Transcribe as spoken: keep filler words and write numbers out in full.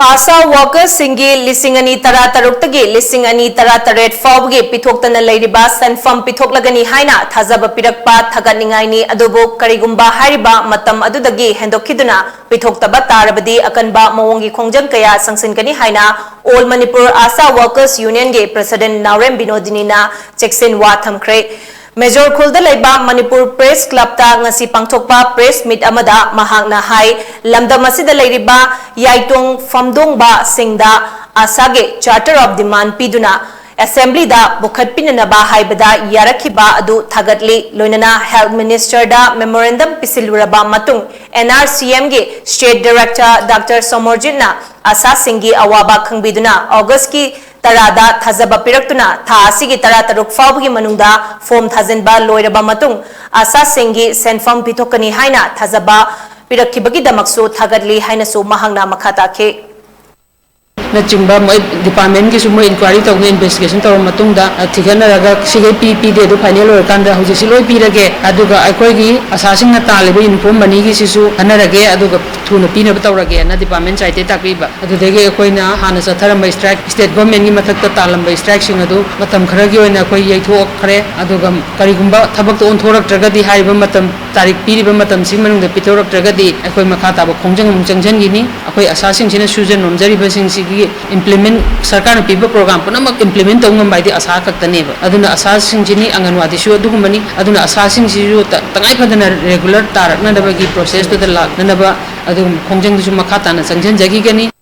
ꯑꯥꯁꯥ ꯋꯥꯔꯀꯔꯁꯤꯡꯒꯤ ꯂꯤꯁꯤꯡ ꯑꯅꯤ ꯇꯔꯥ ꯇꯔꯨꯛꯇꯒꯤ ꯂꯤꯁꯤꯡ ꯑꯅꯤ ꯇꯔꯥ ꯇꯔꯦꯠ ꯐꯥꯎꯕꯒꯤ ꯄꯤꯊꯣꯛꯇꯅ ꯂꯩꯔꯤꯕ ꯁꯦꯟꯐꯝ ꯄꯤꯊꯣꯛꯂꯒꯅꯤ ꯍꯥꯏꯅ ꯊꯥꯖꯕ ꯄꯤꯔꯛꯄ ꯊꯥꯒꯠꯅꯤꯡꯉꯥꯏꯅꯤ꯫ ꯑꯗꯨꯕꯨ ꯀꯔꯤꯒꯨꯝꯕ ꯍꯥꯏꯔꯤꯕ ꯃꯇꯝ ꯑꯗꯨꯗꯒꯤ ꯍꯦꯟꯗꯣꯛꯈꯤꯗꯨꯅ ꯄꯤꯊꯣꯛꯇꯕ ꯇꯥꯔꯕꯗꯤ ꯑꯀꯟꯕ ꯃꯑꯣꯡꯒꯤ ꯈꯣꯡꯖꯪ ꯀꯌꯥ ꯆꯪꯁꯤꯟꯒꯅꯤ ꯍꯥꯏꯅ All Manipur ASHA Workers Unionꯒꯤ President ꯅꯥꯎꯔꯦꯝ ꯕꯤꯅꯣꯗꯤꯅꯤꯅ ꯆꯦꯛꯁꯤꯟ ꯋꯥ ꯊꯝꯈ꯭ꯔꯦ꯫ ꯃꯦꯖꯣꯔ ꯈꯨꯜꯗ ꯂꯩꯕ ꯃꯅꯤꯄꯨꯔ ꯄ꯭ꯔꯦꯁ ꯀ꯭ꯂꯕꯇ ꯉꯁꯤ ꯄꯥꯡꯊꯣꯛꯄ ꯄ꯭ꯔꯦꯁ ꯃꯤꯠ ꯑꯃꯗ ꯃꯍꯥꯛꯅ ꯍꯥꯏ, ꯂꯝꯗꯝ ꯑꯁꯤꯗ ꯂꯩꯔꯤꯕ ꯌꯥꯏꯇꯣꯡ ꯐꯝꯗꯣꯡꯕꯁꯤꯡꯗ ꯑꯥꯁꯥꯒꯤ Charter of Demand ꯄꯤꯗꯨꯅ ꯑꯦꯁꯦꯝꯕ꯭ꯂꯤꯗ ꯄꯨꯈꯠꯄꯤꯅꯅꯕ ꯍꯥꯏꯕꯗ ꯌꯥꯔꯛꯈꯤꯕ ꯑꯗꯨ ꯊꯥꯒꯠꯂꯤ꯫ ꯂꯣꯏꯅꯅ Health Ministerꯗ memorandum ꯄꯤꯁꯤꯜꯂꯨꯔꯕ ꯃꯇꯨꯡ, NRCMꯒꯤ State Director Doctor ꯁꯣꯃꯣꯔꯖꯤꯠꯅ ꯑꯥꯁꯥꯁꯤꯡꯒꯤ ꯑꯋꯥꯕ ꯈꯪꯕꯤꯗꯨꯅ Augustꯀꯤ ꯇꯔꯥꯗ ꯊꯥꯖꯕ ꯄꯤꯔꯛꯇꯨꯅ ꯊꯥ ꯑꯁꯤꯒꯤ ꯇꯔꯥ ꯇꯔꯨꯛ ꯐꯥꯎꯕꯒꯤ ꯃꯅꯨꯡꯗ form ꯊꯥꯖꯤꯟꯕ ꯂꯣꯏꯔꯕ ꯃꯇꯨꯡ ꯑꯥꯁꯥꯁꯤꯡꯒꯤ ꯁꯦꯟꯐꯝ ꯄꯤꯊꯣꯛꯀꯅꯤ ꯍꯥꯏꯅ ꯊꯥꯖꯕ ꯄꯤꯔꯛꯈꯤꯕꯒꯤꯗꯃꯛꯁꯨ ꯊꯥꯒꯠꯂꯤ ꯍꯥꯏꯅꯁꯨ ꯃꯍꯥꯛꯅ ꯃꯈꯥ ꯇꯥꯈꯤ꯫ ꯅꯆꯤꯡꯕ ꯃꯣꯏ departmentꯀꯤꯁꯨ ꯃꯣꯏ inquiry ꯇꯧꯗꯅ investigation ꯇꯧꯔꯕ ꯃꯇꯨꯡꯗ, ꯑ, ꯊꯤꯒꯠꯅꯔꯒ ꯁꯤꯈꯩ ꯄꯤ ꯄꯤꯗꯦ ꯑꯗꯨ final ꯑꯣꯏꯔꯀꯥꯟꯗ ꯍꯧꯖꯤꯛꯁꯤ ꯂꯣꯏ ꯄꯤꯔꯒꯦ, ꯑꯗꯨꯒ ꯑꯩꯈꯣꯏꯒꯤ ꯑꯥꯁꯥꯁꯤꯡꯅ ꯇꯥꯜꯂꯤꯕ uniform moneyꯒꯤꯁꯤꯁꯨ ꯈꯟꯅꯔꯒꯦ, ꯑꯗꯨꯒ ꯊꯨꯅ ꯄꯤꯅꯕ ꯇꯧꯔꯒꯦꯅ department ꯆꯥꯏꯇꯩ ꯇꯥꯛꯄꯤꯕ꯫ ꯑꯗꯨꯗꯒꯤ ꯑꯩꯈꯣꯏꯅ ꯍꯥꯟꯅ ꯆꯠꯊꯔꯝꯕ strike, state governmentꯀꯤ ꯃꯊꯛꯇ ꯇꯥꯜꯂꯝꯕ strikeꯁꯤꯡ ꯑꯗꯨ ꯃꯇꯝ ꯈꯔꯒꯤ ꯑꯣꯏꯅ ꯑꯩꯈꯣꯏ ꯌꯩꯊꯣꯛꯈ꯭ꯔꯦ꯫ ꯑꯗꯨꯒ ꯀꯔꯤꯒꯨꯝꯕ ꯊꯕꯛꯇꯣ ꯑꯣꯟꯊꯣꯔꯛꯇ꯭ꯔꯒꯗꯤ, ꯍꯥꯏꯔꯤꯕ ꯃꯇꯝ, ꯇꯥꯔꯤꯛ ꯄꯤꯔꯤꯕ ꯃꯇꯝꯁꯤ ꯃꯅꯨꯡꯗ ꯄꯤꯊꯣꯔꯛꯇ꯭ꯔꯒꯗꯤ ꯑꯩꯈꯣꯏ ꯃꯈꯥ ꯇꯥꯕ ꯈꯣꯡꯖꯪ ꯑꯃꯨꯛ ꯆꯪꯁꯤꯟꯈꯤꯅꯤ꯫ ꯑꯩꯈꯣꯏ ꯑꯥꯁꯥꯁꯤꯡꯁꯤꯅ ꯁꯨꯖ ꯅꯣꯝꯖꯔꯤꯕꯁꯤꯡꯁꯤꯒꯤ implement, ꯁꯔꯀꯥꯔꯅ ꯄꯤꯕ program ꯄꯨꯝꯅꯃꯛ implement ꯇꯧꯕ ꯉꯝꯕ ꯍꯥꯏꯗꯤ ꯑꯥꯁꯥ ꯈꯛꯇꯅꯦꯕ꯫ ꯑꯗꯨꯅ ꯑꯥꯁꯥꯁꯤꯡꯁꯤꯅꯤ, ꯑꯪꯒꯟꯋꯥꯗꯤꯁꯨ ꯑꯗꯨꯒꯨꯝꯕꯅꯤ꯫ ꯑꯗꯨꯅ ꯑꯥꯁꯥꯁꯤꯡꯁꯤꯁꯨ ꯇ-, ꯇꯉꯥꯏ ꯐꯗꯅ regular ꯇꯥꯔꯛꯅꯅꯕꯒꯤ processꯇꯨꯗ ꯂꯥꯛꯅꯅꯕ ꯑꯗꯨꯒꯨꯝꯕ ꯈꯣꯡꯖꯪꯗꯨꯁꯨ ꯃꯈꯥ ꯇꯥꯅ ꯆꯪꯁꯤꯟꯖꯈꯤꯒꯅꯤ꯫